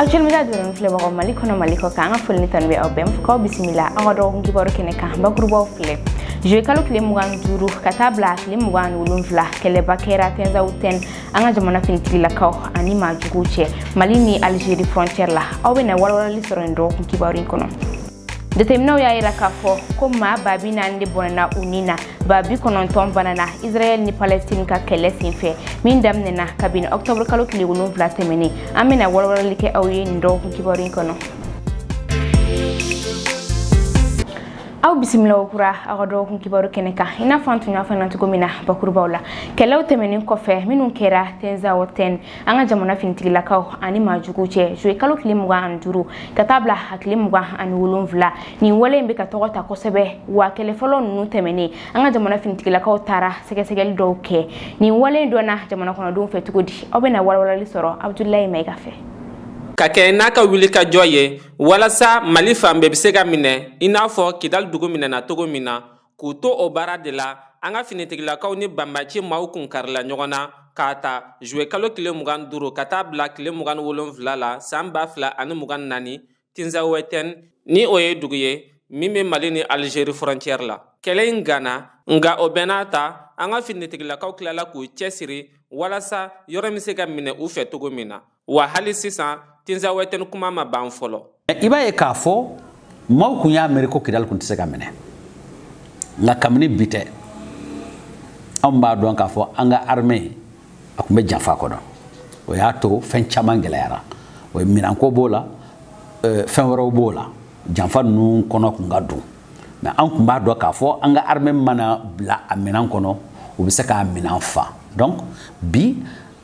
Actuel Media dɔrɔn filɛbagaw, Mali kɔnɔ, Mali kɔ kan, an ka foli ni tanu bɛ aw bɛɛ. N fɔ k'aw bisimila an ka dɔgɔkun kibaru kɛnɛ kan. Bakurubaw filɛ: juillet kalo tile 25 ka taa bila tile 27, kɛlɛba kɛra Tinzawatène, an ka jamana finitigilakaw ani maa juguw cɛ, Mali ni Algérie frontière la. Aw bɛna walawalali sɔrɔ nin dɔgɔkun kibaru in kɔnɔ. Jateminɛw y'a yira k'a fɔ ko maa 40 000 de bɔnɛna u ni na, 90 000 banana Israɛl ni Palestine ka kɛlɛ senfɛ min daminɛna kabini octobre kalo tile 7 tɛmɛnen. An bɛna walawalali kɛ aw ye nin dɔgɔkun kibaru in kɔnɔ. Aw bisimila kura aw ka dɔgɔkun kibaru kɛnɛ kan. I n'a fɔ an tun y'a fɔ cogo min na bakurubaw la, kɛlɛw tɛmɛnen kɔfɛ minnu kɛra Tinzawatène, an ka jamana finitigilakaw ani maa juguw cɛ, juillet kalo tile 25 ka taa bila a tile 27, nin wale in bɛ ka tɔgɔ ta kosɛbɛ. Wa kɛlɛ fɔlɔ ninnu tɛmɛnen, an ka jamana finitigilakaw taara sɛgɛsɛgɛli dɔw kɛ. Nin wale in dɔnna jamana kɔnɔdenw fɛ cogo di? Aw bɛna walawalali sɔrɔ Abudulayi Mayiga fɛ. Ka kɛ n'a ka wuli ka jɔ ye walasa Mali fan bɛɛ bɛ se ka minɛ, i n'a fɔ Kidali dugu minɛna cogo min na. K'u to o baara de la, an ka finitigilakaw ni banbaci maaw kun karila ɲɔgɔn na k'a ta juillet kalo tile 25 ka taa bila tile 27 la san 2024, Tinzawatène, ni o ye dugu ye min bɛ Mali ni Algérie frontière la. Kɛlɛ in ganna, nka o bɛɛ n'a ta, an ka finitigilakaw tilala k'u cɛsiri walasa yɔrɔ min se ka minɛ u fɛ cogo min na. Wa hali sisan, Tinzawatène kuma ma ban fɔlɔ. I b'a ye k'a fɔ maaw kun y'a miiri ko Kidali kun tɛ se ka minɛ, nka kabini bi tɛ, anw b'a dɔn k'a fɔ an ka armée a tun bɛ janfa kɔnɔ. O y'a to fɛn caman gɛlɛyara. O ye minɛnko b'o la, fɛn wɛrɛw b'o la. Janfa ninnu kɔnɔ kun ka dun, mais an kun b'a dɔn k'a fɔ an ka armée mana bila a minɛn kɔnɔ, u bɛ se k'a minɛn fa. Donc bi,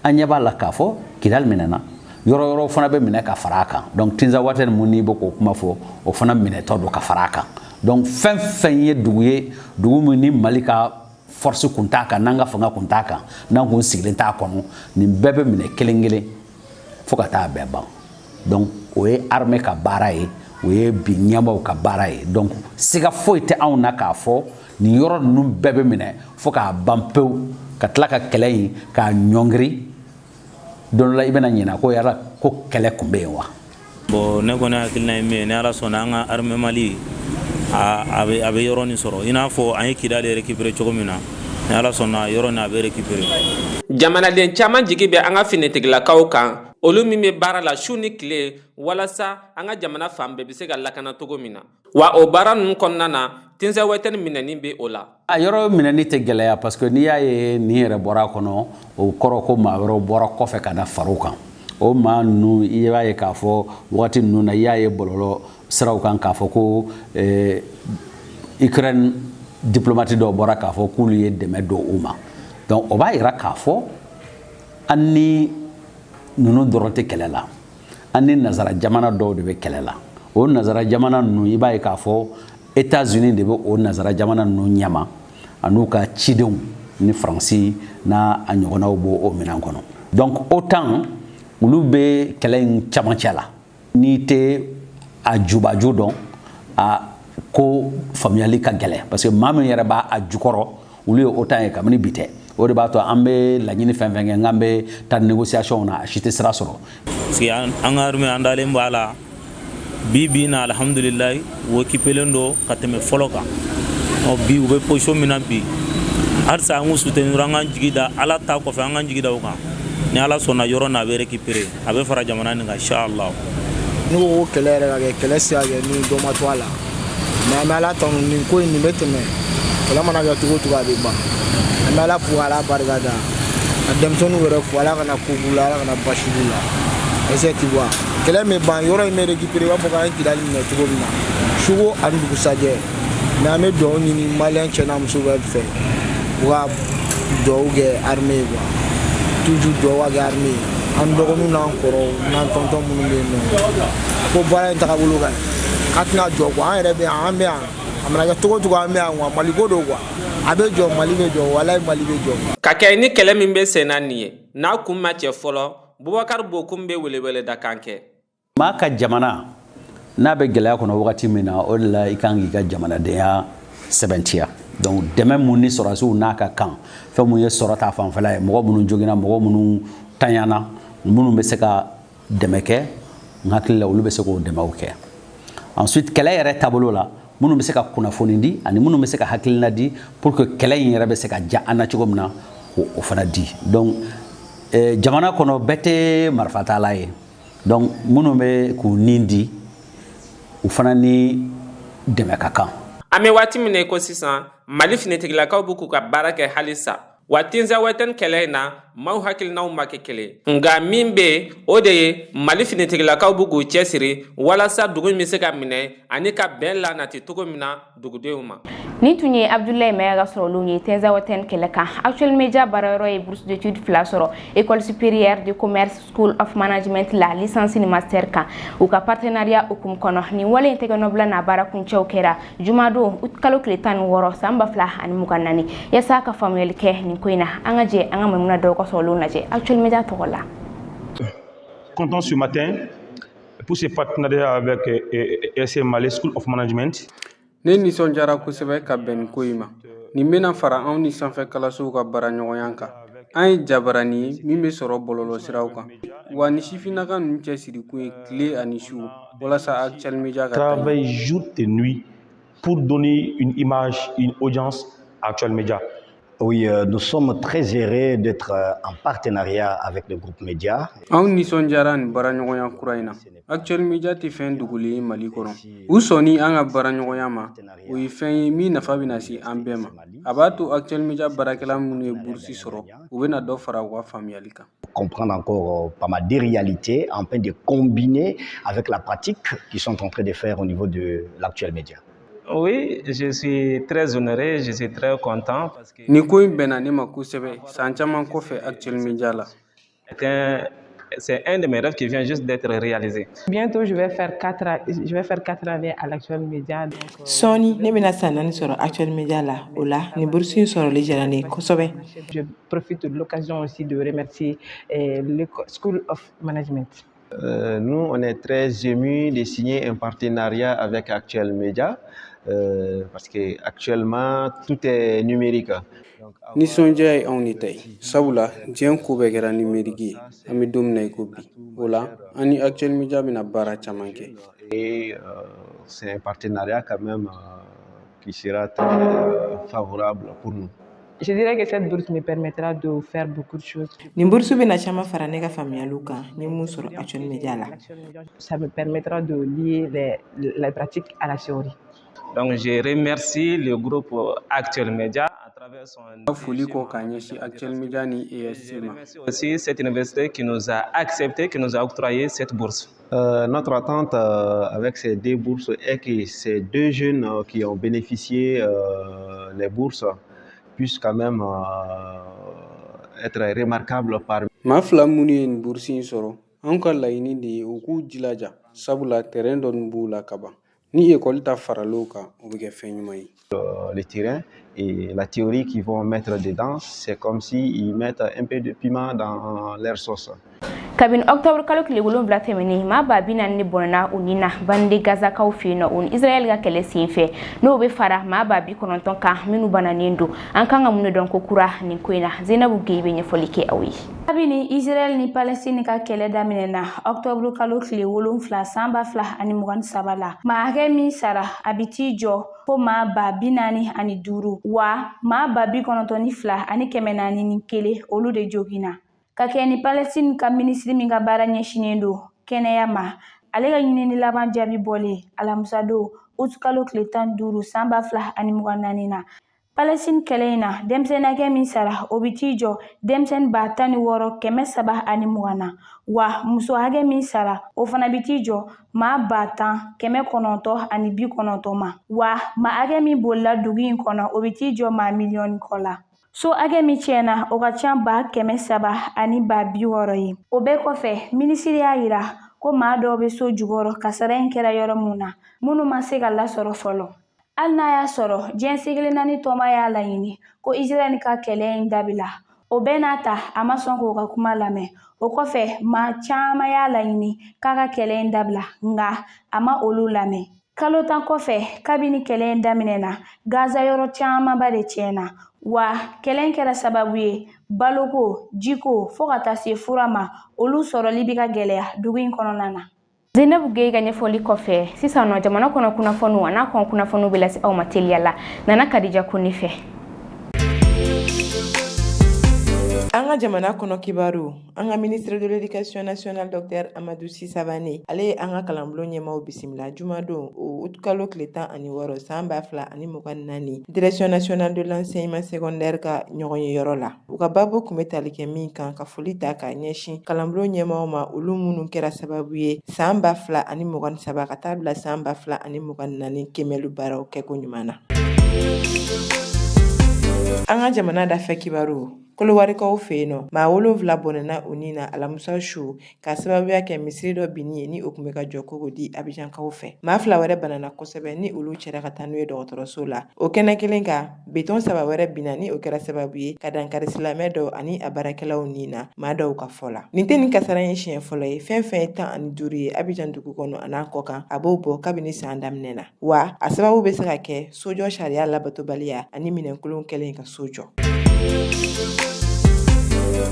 an ɲɛ b'a la k'a fɔ Kidali minɛna, yɔrɔ wɛrɛw fana bɛ minɛ ka fara a kan. Donc Tinzawatène mun n'i bɛ k'o kuma fɔ, o fana minɛtɔ don ka fara a kan. Donc fɛn fɛn ye dugu ye, dugu min ni Mali ka force kun t'a kan, n'an ka fanga kun t'a kan, n'an kun sigilen t'a kɔnɔ, nin bɛɛ bɛ minɛ kelen kelen fo ka taa bɛɛ ban. Donc o ye armée ka baara ye, o ye bi ɲɛmaaw ka baara ye. Donc siga foyi tɛ anw na k'a fɔ nin yɔrɔ ninnu bɛɛ bɛ minɛ fo k'a ban pewu, ka tila ka kɛlɛ in k'a ɲɔngiri. Don dɔ la, i bɛna ɲinɛ ko yala ko kɛlɛ kun bɛ yen wa. Bon, ne kɔni hakilina ye min ye, ni Ala sɔnna, an ka armée Mali a bɛ yɔrɔ nin sɔrɔ, i n'a fɔ an ye Kidali récupérer cogo min na. Ni Ala sɔnna, yɔrɔ nin a bɛ récupérer. Jamanaden caman jigi bɛ an ka finitigilakaw kan, olu min bɛ baara la su ni tile walasa an ka jamana fan bɛɛ bɛ se ka lakana cogo min na. Wa o baara ninnu kɔnɔna na, Tinzawatène minɛni bɛ o la. A yɔrɔ minɛni tɛ gɛlɛya, parce que n'i y'a ye nin yɛrɛ bɔra a kɔnɔ, o kɔrɔ ko maa wɛrɛw bɔra kɔfɛ ka na far'u kan. O maa ninnu, i b'a ye k'a fɔ wagati ninnu na, i y'a ye bɔlɔlɔ siraw kan k'a fɔ ko Ukraine diplomate dɔw bɔra k'a fɔ k'olu ye dɛmɛ don u ma. Donc o b'a yira k'a fɔ an ni ninnu dɔrɔn tɛ kɛlɛ la, an ni nazara jamana dɔw de bɛ kɛlɛ la. O nazara jamana ninnu, i b'a ye k'a fɔ États-Unis de bɛ o nazara jamana ninnu ɲɛma, an'u ka cidenw ni Faransi n'a a ɲɔgɔnnaw b'o o minɛn kɔnɔ. Donc OTAN, olu bɛ kɛlɛ in camancɛ la. N'i tɛ a jubaju dɔn, a ko faamuyali ka gɛlɛn, parce que maa min yɛrɛ b'a a jukɔrɔ, olu ye OTAN ye kabini bi tɛ. O de b'a to an bɛ laɲini fɛn fɛn kɛ, n'an bɛ taa négociation na, a si tɛ sira sɔrɔ. Parce que an ka armée, an dalen b'a la bi bi in na, alhamdulilayi, u équipélen don ka tɛmɛ fɔlɔ kan. Ɔ bi, u bɛ position min na bi, halisa an k'u soutenir, an k'an jigi da Ala ta kɔfɛ, an k'an jigi da o kan. Ni Ala sɔnna, yɔrɔ nin a bɛ récupérer, a bɛ fara jamana nin kan, inchallah. N'u ko ko kɛlɛ yɛrɛ ka kɛ, kɛlɛ se ka kɛ ni dɔ ma to a la. Mais an bɛ Ala tanu, nin ko in nin bɛ tɛmɛ. Kɛlɛ mana kɛ cogo o cogo, a bɛ ban. An bɛ Ala fo, Ala barika da, ka denmisɛnninw yɛrɛ fo. Ala kana ko k'u la, Ala kana basi k'u la. Est-ce que tu vois, kɛlɛ bɛ ban, yɔrɔ in bɛ récupérer, i b'a fɔ k'an ye Kidali minɛ cogo min na, suko ani dugusajɛ. Mais an bɛ dugawu ɲini malien cɛ n'a muso bɛɛ fɛ, u ka dugawu kɛ armée ye quoi. Toujours dugawu ka kɛ armée ye. An dɔgɔninw n'an kɔrɔw n'an tɔntɔn minnu bɛ yen nɔ, ko baara in tagabolo ka ɲi, k'a tɛna jɔ quoi. An yɛrɛ bɛ yan, an bɛ yan, a mana kɛ cogo o cogo, an bɛ yan quoi. Mali ko don quoi, a bɛ jɔ, Mali bɛ jɔ, walayi, Mali bɛ jɔ. Ka kɛ ni kɛlɛ min bɛ sen na nin ye, n'a kun ma cɛ fɔlɔ, Bubakari Bokum bɛ weleweleda kan kɛ. Maa ka jamana n'a bɛ gɛlɛya kɔnɔ wagati min na, o de la i kan k'i ka jamanadenya sɛbɛntiya. Donc dɛmɛ mun ni sɔrɔdasiw n'a ka kan, fɛn mun ye sɔrɔ ta fanfɛla ye, mɔgɔ minnu joginna, mɔgɔ minnu tanyana, minnu bɛ se ka dɛmɛ kɛ. N hakili la, olu bɛ se k'o dɛmɛw kɛ. Ensuite, kɛlɛ yɛrɛ taabolo la, minnu bɛ se ka kunnafoni di ani minnu bɛ se ka hakilina di pour que kɛlɛ in yɛrɛ bɛ se ka diya an na cogo min na, k'o fana di. Donc jamana kɔnɔ, bɛɛ tɛ marifatala ye. Donc minnu bɛ k'u nin di, u fana ni dɛmɛ ka kan. An bɛ waati min na i ko sisan, Mali finitigilakaw bɛ k'u ka baara kɛ halisa wa. Tinzawatɛni kɛlɛ in na, maaw hakilinaw ma kɛ kelen, nka min bɛ yen, o de ye Mali finitigilakaw bɛ k'u cɛsiri walasa dugu in bɛ se ka minɛ ani ka bɛn lanati cogo min na dugudenw ma. Nin tun ye Abdoulaye Maïga ka sɔrɔlenw ye Tinzawatɛni kɛlɛ kan. Actuel Media baarayɔrɔ ye bourse d'études fila sɔrɔ École supérieure de commerce, School of Management la, licence ni master kan, u ka partenariat hukumu kɔnɔ. Nin wale in tɛgɛnɔbila n'a baara kuncɛw kɛra jumadon, kalo tile 16, san 2024. Yaasa ka faamuyali kɛ nin ko in na, an ka jɛ an ka Maimuna dɔw ka sɔrɔlenw lajɛ Actuel Media tɔgɔ la. Content ce matin pour ce partenariat avec ESC Mali School of Management. Ne nisɔndiyara kosɛbɛ ka bɛn nin ko in ma. Nin bɛna fara anw ni sanfɛ kalansow ka baara ɲɔgɔnya kan. An ye jabarani ye min bɛ sɔrɔ bɔlɔlɔsiraw kan wa. Ni sifinnaka ninnu cɛsirikun ye tile ani su walasa Actuel Media ka Travaille jour et nuit pour donner une image, une audience à Actuel Media. Oui, nous sommes très heureux d'être en partenariat avec le groupe Média. Anw nisɔndiyara nin baaraɲɔgɔnya kura in na. Actuel Media tɛ fɛn dogolen ye Mali kɔnɔ. U sɔnni an ka baaraɲɔgɔnya ma, o ye fɛn ye min nafa bɛna se an bɛɛ ma. A b'a to Actuel Media baarakɛla minnu ye burusi sɔrɔ, u bɛna dɔ fara u ka faamuyali kan. Comprendre encore pas mal des réalités afin de combiner avec la pratique qu'ils sont en train de faire au niveau de l'Actuel Média. Oui, je suis très honoré, je suis très content parce que Nin ko in bɛnna ne ma kosɛbɛ san caman kɔfɛ Actuel Media la. C'est un de mes rêves qui vient juste d'être réalisé. Bientôt, je vais faire 4 années à l'Actuel Média. Donc, Sɔɔni ne bɛna san 4 sɔrɔ Actuel Media la. O la, nin burusi in sɔrɔli diyara ne ye kosɛbɛ. Je profite de l'occasion aussi de remercier le School of Management. Nous, on est très émus de signer un partenariat avec Actuel Media parce qu'actuellement, tout est numérique. Nisɔndiya ye anw de ta ye, sabula diɲɛ ko bɛɛ kɛra numérique ye an bɛ don min na i ko bi. O la, an ni Actuel Media bɛna baara caman kɛ. Et c'est un partenariat quand même qui sera très favorable pour nous. Je dirais que cette bourse me permettra de faire beaucoup de choses. Nin burusu bɛna caman fara ne ka faamuyaliw kan n ye mun sɔrɔ Actuel Media la. Ça me permettra de lier les pratiques à la théorie. Donc, je remercie le groupe Actuel Media à travers son Foli kɔ k'a ɲɛsin Actuel Media ni ESC Je ma. Remercie aussi cette université qui nous a accepté, qui nous a octroyé cette bourse. Notre attente avec ces deux bourses est que ces deux jeunes qui ont bénéficié les bourses puissent quand même être remarquables parmi Maa fila minnu ye nin burusi in sɔrɔ, anw ka laɲini de ye u k'u jilaja, sabula terrain dɔɔni b'u la kaban. Ni ekɔli ta faral'o kan, o bɛ kɛ fɛn ɲuman ye. Le terrain et la théorie qu'ils vont mettre dedans, c'est comme s'ils mettent un peu de piment dans leur sauce. Kabini octobre kalo tile 7 tɛmɛnen, maa 40 ni bɔnɛna u ni na bande Gazakaw fɛ yen nɔ, u ni Israɛl ka kɛlɛ sen fɛ, n'o bɛ fara maa 90 kan minnu bananen don. An kan ka mun de dɔn ko kura nin ko in na? Zenabu Gueye bɛ ɲɛfɔli kɛ aw ye. Kabini Israɛl ni Palestine ka kɛlɛ daminɛna octobre kalo tile 7, san 2023 la, maa hakɛ min sara, a bɛ t'i jɔ fo maa 45, wa maa 92,401, olu de joginna. Ka kɛ ni Palestine ka minisiri min ka baara ɲɛsinnen don kɛnɛya ma, ale ka ɲinini laban jaabi bɔlen alamisadon, août kalo tile 15, san 2024 na, Palestine kɛlɛ in na, denmisɛnnin hakɛ min sara, o bɛ t'i jɔ denmisɛnnin 16,320 na, wa muso hakɛ min sara, o fana bɛ t'i jɔ maa 10,990 ma, wa maa hakɛ min bolila dugu in kɔnɔ, o bɛ t'i jɔ maa miliyɔn kɔ la. So hakɛ min tiɲɛna, o ka ca 300 ani 60 ye. O bɛɛ kɔfɛ, minisiri y'a yira ko maa dɔw bɛ so jukɔrɔ kasara in kɛra yɔrɔ mun na, minnu ma se ka lasɔrɔ fɔlɔ, hali n'a y'a sɔrɔ diɲɛ seleke naani tɔnba y'a laɲini ko Israɛl ka kɛlɛ in dabila. O bɛɛ n'a ta, a ma sɔn k'o ka kuma lamɛn. O kɔfɛ, maa caman y'a laɲini k'a ka kɛlɛ in dabila, nka a ma olu lamɛn. Kalo 10 kɔfɛ kabini kɛlɛ in daminɛna, Gaza yɔrɔ camanba de tiɲɛna, wa kɛlɛ in kɛra sababu ye baloko, jiko, fo ka taa se fura ma, olu sɔrɔli bɛ ka gɛlɛya dugu in kɔnɔna na. Zeinabu Gueye ka ɲɛfɔli kɔfɛ, sisan nɔ jamana kɔnɔ kunnafoniw a n'a kɔn kunnafoniw bɛ lase aw ma teliya la Nana Kadija Kone fɛ. An ka jamana kɔnɔ kibaru, an ka ministre de l'éducation nationale, docteur Amadou Sy Savané, ale ye an ka kalanbulon ɲɛmaaw bisimila jumadon o utikalo tile 16 san 2024, direction nationale de l'enseignement secondaire ka ɲɔgɔn ye yɔrɔ la. U ka baabu tun bɛ tali kɛ min kan, ka foli ta ka ɲɛsin kalanbulon ɲɛmaaw ma, olu minnu kɛra sababu ye san 2023 ka taa bila san 2024 kemɛli baaraw kɛko ɲuman na. An ka jamana dafɛ kibaru, Kolowarikaw fɛ yen nɔ, maa 7 bɔnɛna u ni na alamisa su ka sababuya kɛ misiri dɔ binni ye ni o tun bɛ ka jɔ k'o di Abijankaw fɛ. Maa 2 wɛrɛ banana kosɛbɛ ni olu cɛra ka taa n'u ye dɔgɔtɔrɔso la. O kɛnɛ kelen kan, betɔn 3 wɛrɛ binna ni o kɛra sababu ye ka dankari silamɛ dɔw ani a baarakɛlaw ni na, maa dɔw ka fɔ la. Nin tɛ nin kasara in siɲɛ fɔlɔ ye. Fɛn fɛn ye 15 ye Abijan dugu kɔnɔ a n'a kɔ kan, a b'o bɔ kabini san daminɛ na. Wa a sababu bɛ se ka kɛ sojɔ sariya labatobaliya ani minɛnkolon kɛlen ka so jɔ.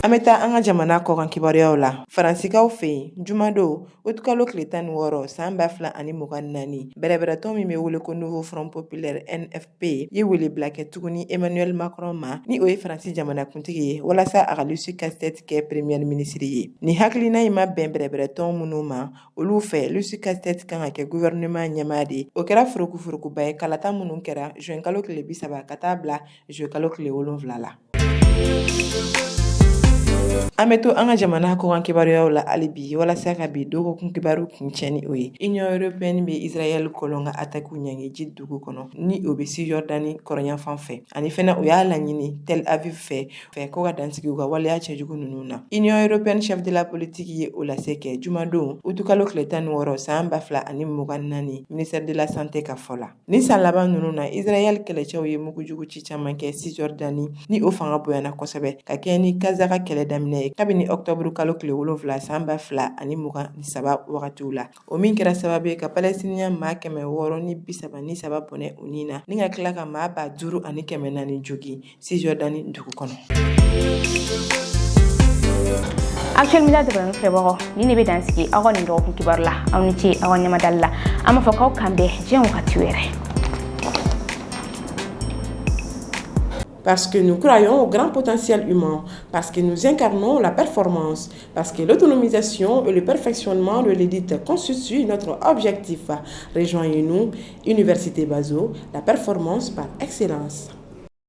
An bɛ taa an ka jamana kɔkan kibaruyaw la. Faransikaw fɛ yen, jumadon utikalo tile 16 san 2024, bɛrɛbɛrɛtɔn min bɛ wele ko Nouveau Front Populaire, NFP, ye welebila kɛ tuguni Emmanuel Macron ma, ni o ye Faransi jamanakuntigi ye, walasa a ka Lucie Castets kɛ premier ministre ye. Nin hakilina in ma bɛn bɛrɛbɛrɛtɔn minnu ma, olu fɛ Lucie Castets kan ka kɛ gouvernement ɲɛmaa de ye. O kɛra furukufurukuba ye kalata minnu kɛra juin kalo tile 30 ka taa bila juillet kalo tile 7 la. An bɛ to an ka jamana kɔkan kibaruyaw la hali bi, walasa ka bi dɔgɔkun kibaru kuncɛ ni o ye. Union européenne bɛ Israël kɔlɔn ka attaque ɲangi Jide dugu kɔnɔ, ni o bɛ Cisjordanie kɔrɔnyanfan fɛ, ani fana u y'a laɲini Tel Aviv fɛ ko ka dansigi u ka waleya cɛjugu ninnu na. Union européenne chef de la politique ye o lase kɛ jumadon utukalo tile 16 san 2024, ministère de la santé ka fɔ la. Ni san laban ninnu na, Israël kɛlɛcɛw ye mugujugu ci caman kɛ Cisjordanie, ni o fanga bonyana kosɛbɛ ka kɛɲɛ ni Gaza ka kɛlɛ daminɛ ye kabini octobre kalo tile 7 san 2023 wagatiw la, o min kɛra sababu ye ka Palestinien maa 633 bɔnɛ u ni na, ni ka tila ka maa 5400 jogin Cisjordanie dugu kɔnɔ. Actuel Media jabaranin filɛbagaw, nin de bɛ dan sigi aw ka nin dɔgɔkun kibaru la. Aw ni ce aw ka ɲɛmadali la. An b'a fɔ k'aw kan bɛn diɲɛ wagati wɛrɛ. Parce que nous croyons au grand potentiel humain, parce que nous incarnons la performance, parce que l'autonomisation et le perfectionnement de l'élite constituent notre objectif. Rejoignez-nous, Université Bazo, la performance par excellence.